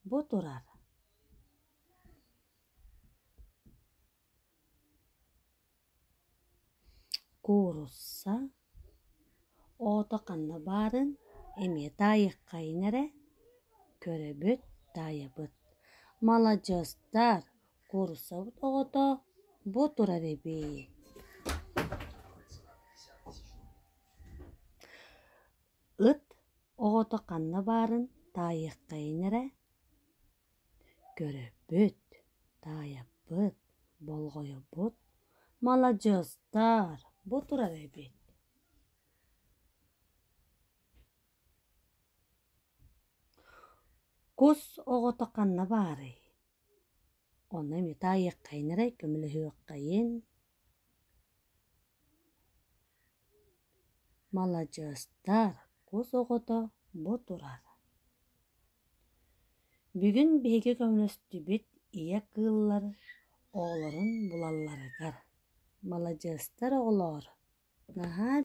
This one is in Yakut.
Бу турар. Куурусса оҕото ханна баарын эмиэ таайыаххайын эрэ, көрөбүт, таайабыт. Маладьыастар, кууруссабыт оҕото бу турар эбит. Ыт оҕото ханна баарын таайыаххайын эрэ, көрөбүт, таайабыт, болҕойобут, маладьыастар, бу турар эбит. Кус оҕото ханна баарый? Ону эмиэ таайыаххайын эрэ, көмөлөһүөххэйин. Маладьыастар, кус оҕото бу турар. Бүгүн биһиги көмөлөстүбүт ийэ кыыллар оҕолорун булалларыгар. Маладьыастар оҕолоор, наһаа.